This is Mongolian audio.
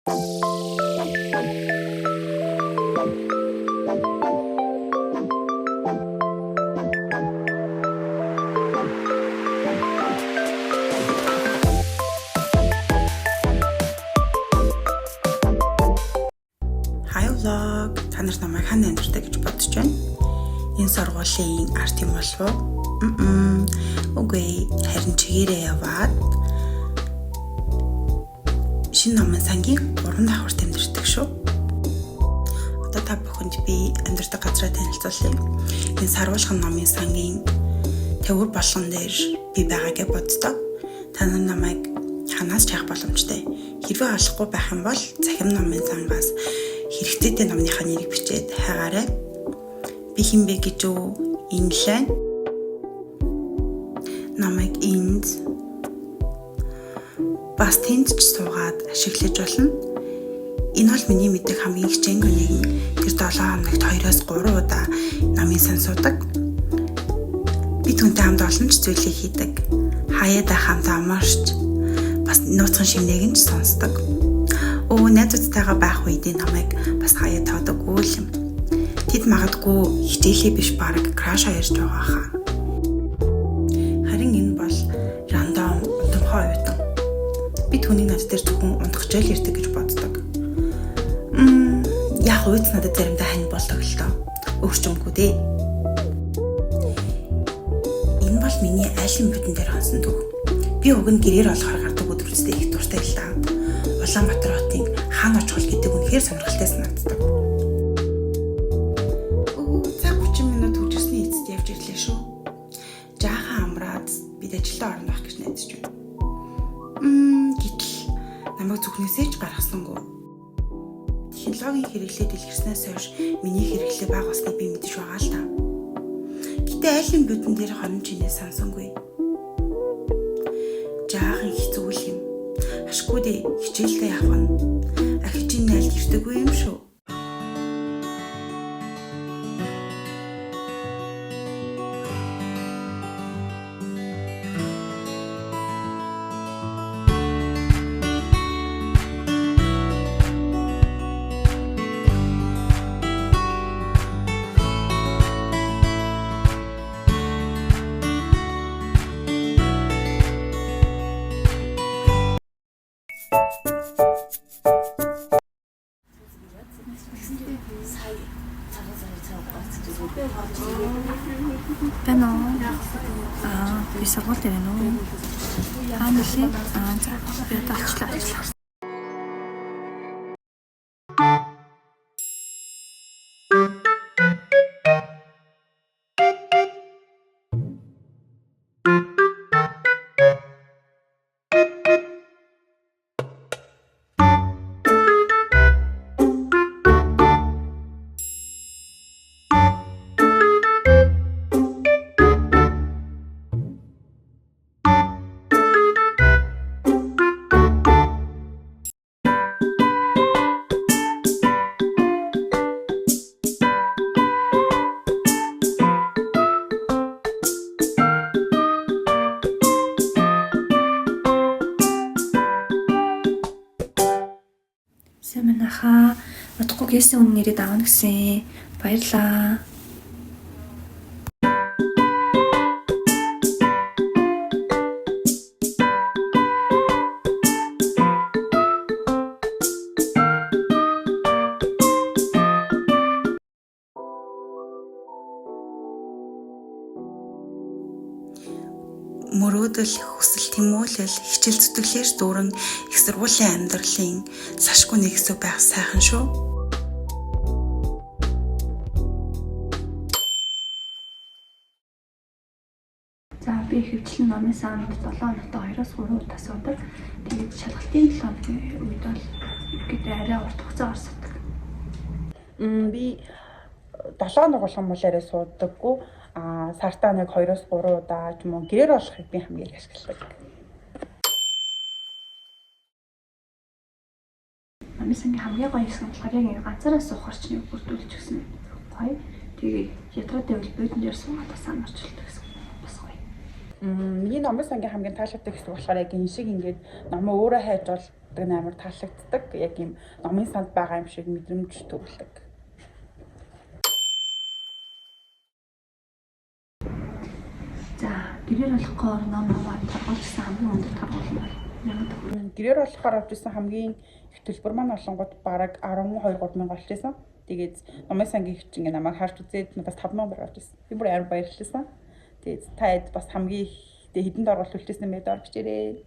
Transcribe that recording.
Hi vlog. Та нар намайг хана амьдартай гэж бодож байна. Энэ сургуулийн арт юм болов уу? Үгүй, харин чигээрээ яваад шинэ номын сангийн 3 давхарт амьдардаг шүү. Одоо та бүхэнд би амьдардаг газраа танилцуулъя. Энэ саруулхан номын сангийн тавиур болгон дээр би байгаа гэж боддоо. Та нар намайг ханаас чаах боломжтой. Хэрвээ олохгүй байх юм бол цахим номын сангаас хэрэгцээтэй номныхаа нэрийг бичээд хайгаарай. Би хэн бэ гэж үү? Энэ л байна. Намайг энд бас тэнд ч суугаад ашиглаж болно. Энэ бол миний мэдэх хамгийн хичээнгүй нэгэн. Тэр 7 хоногт 2-3 удаа номын сан суудаг. Би түүнтэй хамт олон ч зүйлийг хийдэг. Хаяадаа хамт амарч бас нууцхан шимнэг нь ч сонсдог. Өө, найзуудтайгаа байх үед энэ намайг бас хаяа тоодоггүй л юм. Тэд магадгүй хичээлээ биш, баг crush ярьж байгаа хаа. Харин энэ бол random унтамхай оюутан. Би түүнийг над дээр зөвхөн унтах жил ирдэг гэж боддог. Яг уйц надад заримдаа хань болдог л доо. Өөрчмгүй дээ. Энэ бол миний айлын бодон дээр хонсон түүх. Би уг нь гэрээр олохоор гардаг өдрүүцтэй их дуртай л даа. Улаанбаатар хотын хаан очгол гэдэг үнэхээр сонирхолтой санагддаг. Өө, цаг 30 минут хөгжирсний эцэст явж ирлээ шүү. Жаахан амраад бид ажилдаа орно байх гэж найдаж байна. Гэтэл намайг зүгнээсээ ч гаргасангүй. Технологийн хэрэглээ дэлгэрснээс хойш миний хэрэглээ бага болсныг би мэдэж байгаа л та. Гэтэ айлын бодон дээр хонон чинээ сансангүй. Жаахан хэцүү л юм. Ашгүй дээ, хичээлдээ явах нь. Ахиж энэ айлд ирдэггүй юм шүү. Байна уу? Аа, би сургууль дээр байна уу? Аа, нэлээ. Аа, за. Би одоо очлоо, очлоо. Сайн байна хаа. Удахгүй гээсэн үнэ нэрээд авна гэсэн. Баярлаа. Мөрөөдөл, хүсэл тэмүүлэл, хичээл зүтгэлээр дүүрэн их сургуулийн амьдралын сашгүй нэг хэсэг байх сайхан шүү. За, би ихэвчлэн номын санд 7 хоногт 2-3 удаа суудаг. Тэгээд шалгалтын 7 хоногийн үед бол гэдэг арай урт хугацаагаар суудаг. Би 7 хоног болгон бол арай суудаггүй. Аа, сартаа нэг 2-3 удаа ч юм уу гэрээр болохыг би хамгийн их ашигладаг. Номын сангийн хамгийн гоё хэсэг нь болохоор яг ингэ ганцаараа суухаар ч нэг бүрдүүлж гисэн гоё. Тэгээд ядраад байвал буудан дээр суугаад бас амарч болдог гэсэн. Бас гоё. Миний номын сангийн хамгийн таалагддаг хэсэг болохоор яг энэ шиг ингээд номоо өөрөө хайж бол нь амар таалагддаг. Яг юм номын санд байгаа юм шиг мэдрэмж төрүүлдэг. За, гэрээр болохоор ном аваад торгуулсан хамгийн өндөр торгуул нь бол 1000 төгрөг. Гэрээр болохоор авч ирсэн хамгийн их төлбөр маань болонгууд бараг 12 3 мянга болж исэн. Тэгээд номын сангийн хич ингээ намайг харж үзээд надаас 5 мянга төгрөг авч ирсэн. Би бүр амар баярлалсан. Тэгээд та хэд бас хамгийн их хэдэн торгуул төлчихсэн бэ доор бичээрэй.